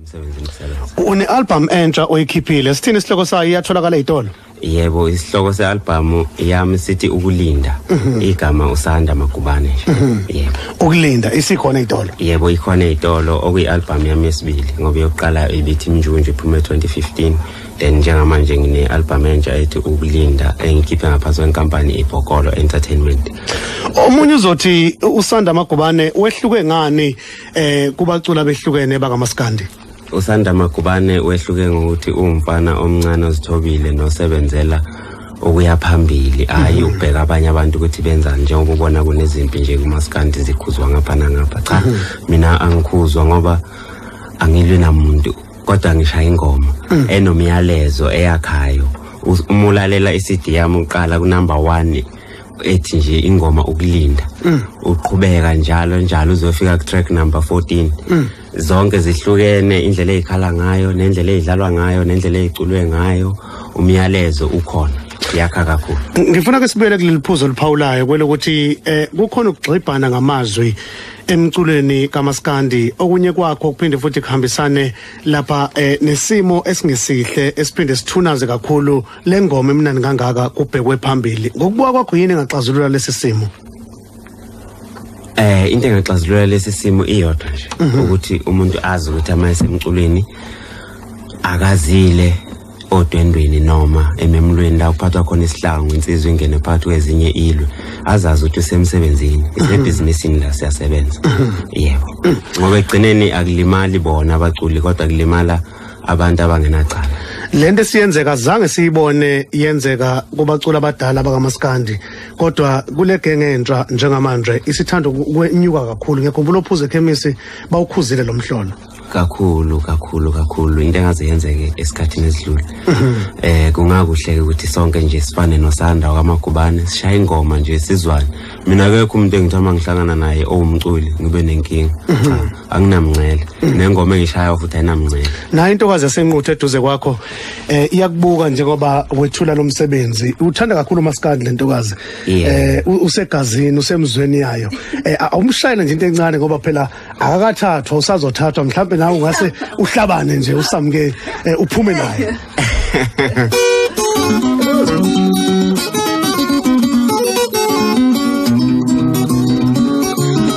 Emsebenzini kusebenza. Une album entsha oyikhiphile, sithini isihloko sayo, iyatholakala ezitolo? Yebo, isihloko sealbum yami sithi Ukulinda. Igama uSanda Magubane nje. Yebo. Ukulinda isikhona ezitolo? Yebo, ikhona ezitolo, okuyi-album yami yesibili ngoba yokuqala ibithi Mjunju iphume 2015. Then njengamanje ngine album entsha ethi Ukulinda engikhiphe ngaphansi kwenkampani iBhokolo Entertainment. Omunye uzothi uSanda Magubane wehluke ngani kubacula behlukene bakaMaskandi? uSanda Magubane wehluke ngokuthi uwumfana omncane ozithobile nosebenzela okuya phambili, hayi ukubheka abanye abantu ukuthi benzani, njengoba ubona kunezimpi nje kumaskandi zikhuzwa ngapha nangapha. Cha, mina angikhuzwa ngoba angilwi namuntu, kodwa ngishaya ingoma enomyalezo eyakhayo. Uma ulalela i-CD yami uqala ku number 1 ethi nje ingoma Ukulinda, uqhubeka njalo njalo uzofika ku track number 14. Zonke zihlukene indlela ezikhala ngayo nendlela ezidlalwa ngayo nendlela eziculwe ngayo, umyalezo ukhona, yakha kakhulu. Ngifuna ke sibuyele kuleli phuzo oliphawulayo kwelokuthi kukhona ukugxibhana ngamazwi emculweni kaMaskandi, okunye kwakho kuphinde futhi kuhambisane lapha nesimo esingesihle esiphinde sithunaze kakhulu lengoma emnandi kangaka kubhekwe phambili. Ngokubuka kwakho yini engaxazulula lesi simo? Into engaxazulula lesi simo iyodwa nje, ukuthi umuntu azi ukuthi ama esemculweni akazile odwendweni noma ememlweni la kuphathwa khona isihlangu, insizwa ingene phakathi kwezinye ilwe, azazi ukuthi usemsebenzini, isebhizinisini la siyasebenza. Yebo, ngoba egcineni akulimali bona abaculi, kodwa kulimala abantu abangenacala. Lento esiyenzeka zange siyibone yenzeka kubaculi abadala bakaMaskandi, kodwa kule genge entsha njengamanje isithanda ukwenyuka kakhulu. Ngiyakhumbula ophuze ekhemisi bawukhuzile lo mhlolo kakhulu kakhulu kakhulu, into engaze yenzeke esikhathini esidlule. Kungakuhle ukuthi sonke nje sifane noSanda kaMagubane, sishaye ingoma nje sizwane. Mina akekho umuntu engithama ngihlangana naye owumculi ngibe nenkinga, cha, anginamncele, nengoma engishaya futhi ayinamncele. Nayo intokazi yasenquthu eduze kwakho iyakubuka njengoba wethula lo msebenzi, uthanda kakhulu uMaskandi lentokazi, usegazini, usemzweni yayo. Awumshayele nje into encane ngoba phela akakathathwa, usazothathwa, mhlawumbe nawe ungase uhlabane nje usamke uphume naye.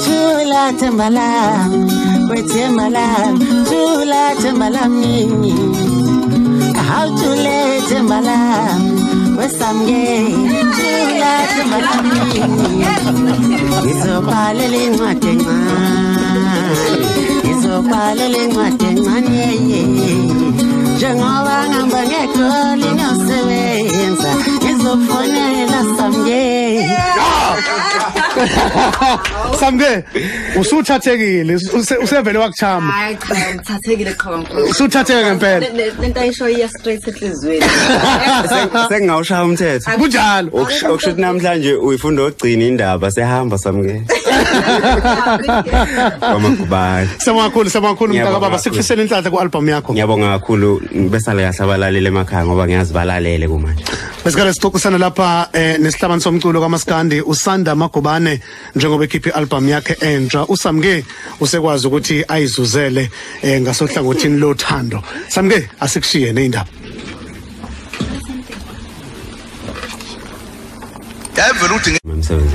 Thula themba lami, wethemba lami, thula themba lami, awuthule themba lami, wesamke, thula themba lami, ngizobhalela incwadi encane, ngizobhalela incwadi encane, njengoba ngihamba ngegoli ngiyosebenza, ngizofonela Samke. Samke, usuthathekile, usevele wakuchama. Hayi cha, ngithathekile qhawe mkhulu. Usuthatheke ngempela. Lento ayisho iya straight enhlizweni. Sengingawushaya umthetho. Kunjalo. Okusho ukuthi namhlanje uyifunda ogcina indaba, sehamba Samke. Kwamagubane. Siyabonga kakhulu, siyabonga kakhulu mntaka baba, sikufisela inhlanhla ku-album yakho. Ngiyabonga kakhulu, besale kahle abalaleli emakhaya ngoba ngiyazi balalele kumanje. Besikade sixoxisana lapha nesihlabani somculo kaMaskandi uSanda Magubane njengoba ekhipha i-album yakhe entsha. uSamke usekwazi ukuthi ayizuzele ngasohlangothini lothando. Samke, asikushiye neindaba. Emsebenzini.